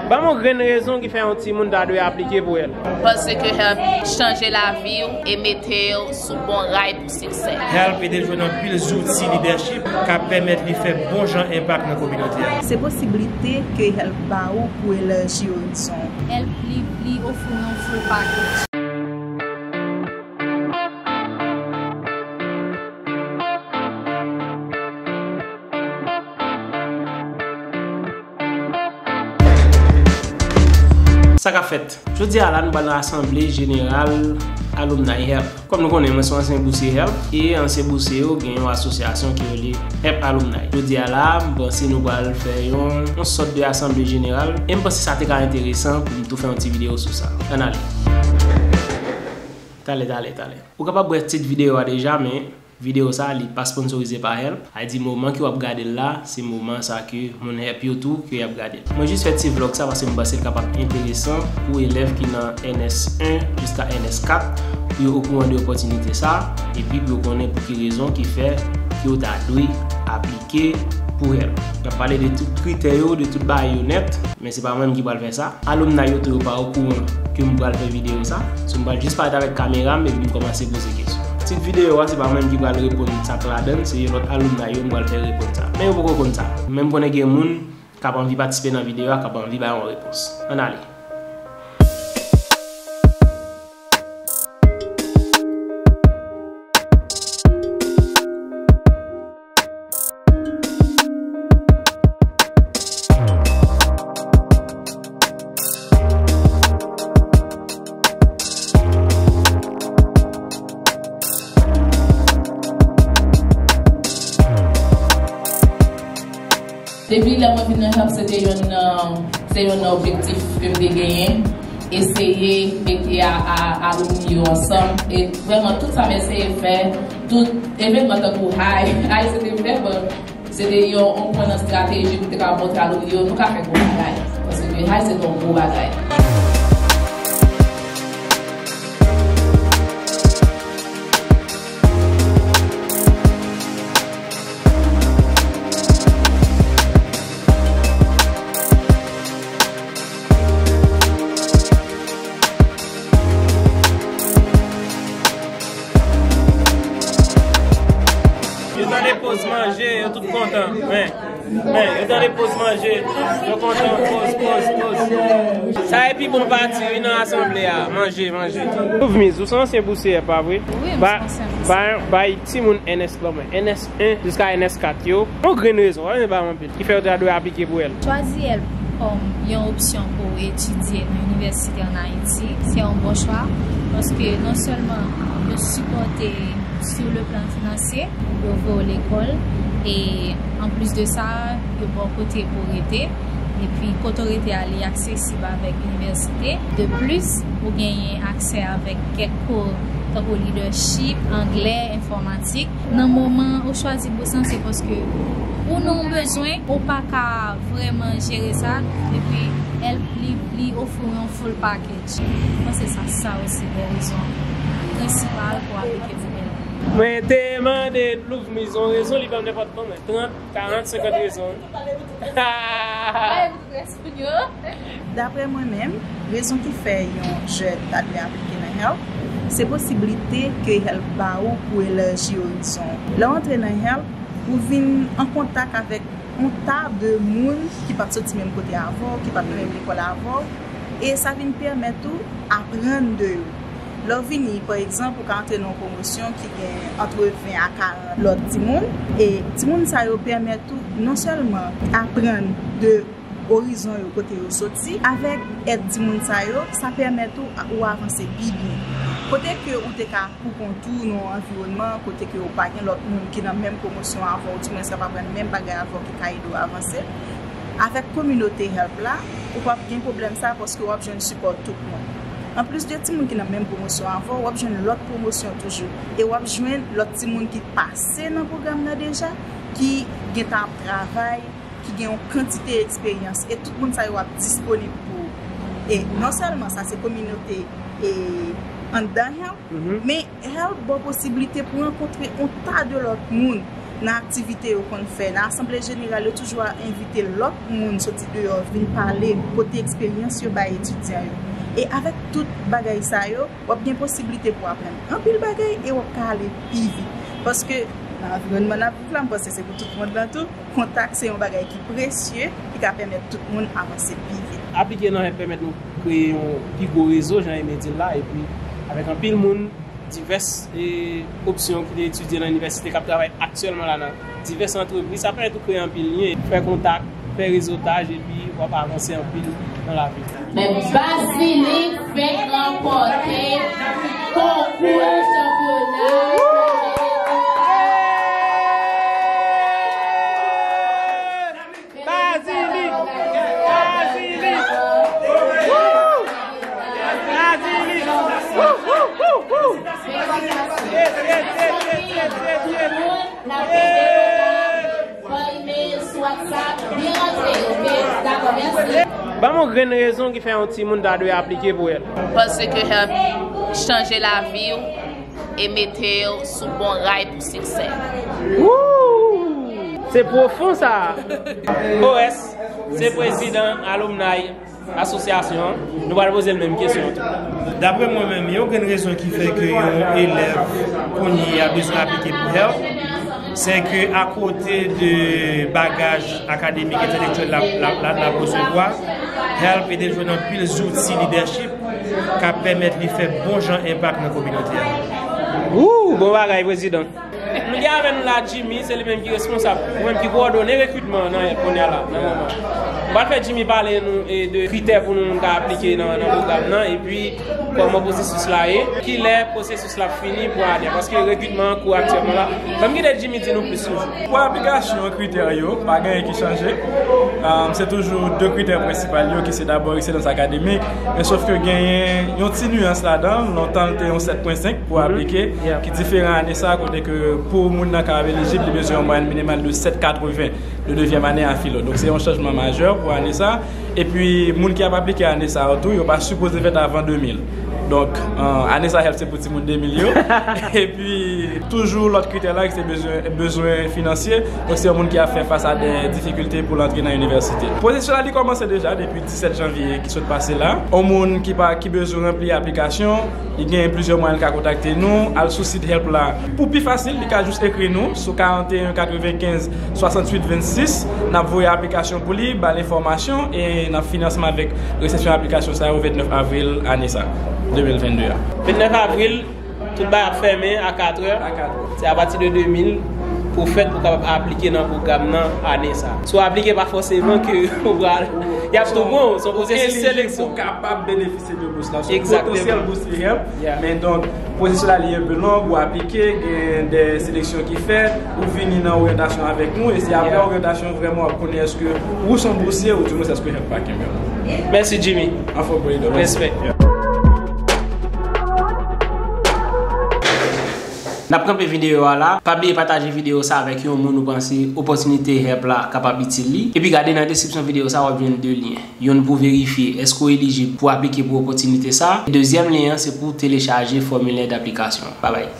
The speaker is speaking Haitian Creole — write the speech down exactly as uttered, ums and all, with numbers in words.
Ban m yon grenn rezon ki fè yon timoun ta dwe aplike pou HELP. Paske HELP chanje lavi w e mete w sou bon ray pou siksè. HELP ede jwenn anpil zouti lidèchip k ap pèmèt li fè bon jan enpak nan kominote a. Se posiblite ke HELP ba ou pou elaji orizon w. HELP li, li ofri yon full package. Sa k ap fèt? Jodi a la, nou pral nan asanble jeneral Alumni HELP. Kòm nou konnen, mwen se yon ansyen bousye HELP, e ansyen bousye yo gen yon asosyasyon ki rele HELP Alumni. Jodi a la, m panse nou pral fè yon, yon sòt de asanble jeneral, e m panse sa te ka enteresan pou m tou fè yon ti videyo sou sa. Ann ale. Talè, talè, talè. Ou kapab wè tit videyo a deja, men videyo sa, li pa sponsorize pa HELP. A di moman ke w ap gade l la, se moman sa ke moun HELP yo tou ke y ap gade l. Mwen jis fè ti vlòg sa paske m panse l kapab enteresan pou elèv ki nan N S en jiska N S kat, pou yo okouran de opòtinite sa, epi pou yo konnen pou ki rezon ki fè ke yo ta dwe aplike pou HELP. N ap pale de tout kritè yo, de tout bagay yo nèt. Men se pa mwen menm ki pral fè sa. Alumni yo tou yo pa okouran ke m pral fè videyo sa. So m pral jis parèt avèk kamera m epi m kòmanse poze kesyon. Tit videyo a, se pa mwen menm ki pral reponn sa k ladan l, se lòt alumni yo m pral fè reponn sa. Men yo poko konn sa. Men m konnen gen moun k ap anvi patisipe nan videyo a, k ap anvi bay yon repons. Ann ale. Depi lè mwen vin nan HELP, se te yonn nan, se yonn nan objektif ke m te genyen, eseye mete a, a, alumni yo ansanm. E vrèman, tout sa m eseye fè, tout evènman tankou High, High se te vrèman, se te yon, yon pwen nan estrateji pou te ka montre alumni yo, nou ka fè gwo bagay. Paske High se te yon gwo bagay. Yo tande poz manje, yo tout kontan. Men, men, yo tande poz manje, yo kontan, poz, poz, poz. Sa e pi bon pati, wi, nan asanble a. Manje, manje. Louvemiz, ou se ansyen bousye, pa vre? Wi, m se ansyen bousye. Bay, bay timoun N S lan mwen. N S en jiska N S kat yo. Yon grenn rezon, pa bezwen ba m anpil. Ki fè yo ta dwe aplike pou HELP. Chwazi HELP kòm yon opsyon pou w etidye nan inivèsite ann Ayiti, se yon bon chwa, paske non sèlman yo sipòte sou le plan finansye, yo voye w lekòl, e anplis de sa, yo ba w kote pou w rete, epi kote w rete a, li aksesib avèk inivèsite. De plis, ou genyen aksè avèk kèk kou tankou lidèchip, anglè, enfòmatik. Nan moman ou chwazi bous lan, se paske ou nan yon bezwen, ou pa ka vrèman jere sa, epi HELP li, li ofri yon full package. Mwen panse sa, sa yo se de rezon prensipal pou aplike pou HELP. Mwen te mande Louvemiz yon rezon, li ban m nenpòt konbyen, trant, karant, senkant rezon. Daprè mwen menm, rezon ki fè yon jèn ta dwe aplike nan HELP, se posiblite ke HELP ba ou pou elaji orizon w. Lè w antre nan HELP, ou vin an kontak avèk yon ta de moun ki pa t soti menm kote avè w, ki pa t nan menm lekòl avè w, e sa vin pèmèt ou aprann de yo. Lè w vini, pa egzanp, ou ka antre nan yon pwomosyon ki gen ant ven a karant lòt timoun, e timoun sa yo pèmèt ou non sèlman aprann de orizon yo, kote yo soti. Avèk èd timoun sa yo, sa pèmèt ou, ou avanse pi byen. Kote ke ou te ka pou kont ou nan yon anviwònman kote ke ou pa gen lòt moun ki nan menm pwomosyon avè w, oudimwen k ap aprann menm bagay avè w ki ka ede w avanse. Avèk kominote HELP la, ou p ap gen pwoblèm sa paske w ap jwenn sipò tout moun. Anplis de timoun ki nan menm pwomosyon avè w, w ap jwenn lòt pwomosyon toujou. E w ap jwenn lòt timoun ki pase nan pwogram nan deja, ki gentan ap travay, ki gen yon kantite eksperyans, e tout moun sa yo ap disponib pou ou. E non sèlman sa se kominote e anndan HELP, men HELP ba w posiblite pou rankontre yon ta de lòt moun. Nan aktivite yo konn fè, nan asanble jeneral, yo toujou envite lòt moun soti deyò vin pale, pote eksperyans yo bay etidyan yo. E avèk tout bagay sa yo, w ap gen posiblite pou w aprann anpil bagay e w ap ka ale pi vit. Paske nan anviwònman n ap viv la, m panse se pou tout mond lan tou, kontak se yon bagay ki presye, ki ka pèmèt tout moun avanse pi vit. Aplike nan HELP pèmèt nou kreye yon pi gwo rezo, jan Aimé di l la, epi avèk anpil moun, divès, e, opsyon ki te etidye nan inivèsite k ap travay aktyèlman la nan divès antrepriz. Sa pèmèt ou kreye anpil lyen, fè kontak, fè rezotaj, epi w ap avanse anpil nan lavi. Men Bazilik fenk ranpòte konkou chanpyona. Bazilik! Bazilik! Woo! Bazilik! Woo, woo, woo, woo! Yes, yes, yes, yes, yes, yes, yes, yes! Ban m yon grenn rezon ki fè yon timoun ta dwe aplike pou HELP. Paske HELP chanje lavi w e mete w sou bon ray pou siksè. Woo! Se pwofon sa! O S, se prezidan alumni asosyasyon an, nou pral poze l menm kesyon an tou. Dapre mwen menm, yon grenn rezon ki fè ke yon elèv kounye a bezwen aplike pou HELP, se ke akote de bagaj akademik, entèlektyèl l ap, l ap, l ap, l ap resevwa, HELP ede l jwenn anpil zouti lidèchip k ap pèmèt li fè bon jan enpak nan kominote a. Woo! Bon bagay, prezidan. Nou gen avè nou la Jimmy, se li menm ki responsab, ou menm ki kowòdone rekritman nan HELP kounye a la, nan moman. M pral fè Jimmy pale nou, e, de kritè pou nou ka aplike nan, nan pwogram nan, epi kòman pwosesis la ye, kilè pwosesis la ap fini pou ane a, paske rekritman an kou aktyèlman la. Ban m kite Jimmy di nou plis toujou. Pou aplikasyon kritè yo, pa gen anyen ki chanje. Um, se toujou de kritè prensipal yo ki se dabò ekselans akademik, men sof ke genyen yon ti niyans ladan l. Lontan l te yon sèt pwen senk pou aplike, ki diferan ane sa, kote ke pou moun nan ka elijib, li bezwen yon mwayèn minimal de sèt katreven de dezyèm ane a filo. Donk, se yon chanjman majè pou ane sa. Epi, moun ki ap aplike ane sa yo tou, yo pa sipoze fèt avan de mil. Donk, euh, ane sa HELP se pou timoun de mil yo. Epi, toujou lòt kritè la, se bezwen, bezwen finansye. Donk, se yon moun ki ap fè fas a de difikilte pou l antre nan inivèsite. Pwosesis la, li kòmanse deja depi disèt janvye ki sot pase la. Yon moun ki pa, ki bezwen ranpli aplikasyon, li gen plizyè mwayen l ka kontakte nou, al sou sit HELP la. Pou pi fasil, li ka jis ekri nou sou karanteyen katrevenkenz swasanntuit vennsis. N ap voye aplikasyon pou li, ba l enfòmasyon e n ap finye ansanm avèk resepsyon aplikasyon sa yo vennèf avril ane sa, de mil vennde a. Vennèf avril, tout bagay ap fèmen a katrè. A katrè. Se apati de de mil pou w fèt pou w kapab aplike nan pwogram nan ane sa. Si w aplike, pa fòseman ke ou pral, y ap tou bon, se yon pwosesis seleksyon. Ou kapab benefisye de bous la. Se yon potansyèl bous li HELP. Men donk, pwosesis la li enpe long, ou aplike, gen de seleksyon ki fèt, ou vini nan oryantasyon avèk nou, e se apre oryantasyon vrèman w ap konnen èske ou se yon bousye ou dimwens èske HELP pa kenbe w. Mèsi, Jimmy. Anfòm, prezidan. Respè. N ap kanpe videyo a la. Pa bliye pataje videyo sa avèk yon moun ou panse opòtinite HELP la kapab itil li. Epi gade nan deskripsyon videyo sa, w ap jwenn de lyen. Youn pou verifye èske w elijib pou aplike pou opòtinite sa. Dezyèm lyen an se pou telechaje fòmilè daplikasyon an. Babay.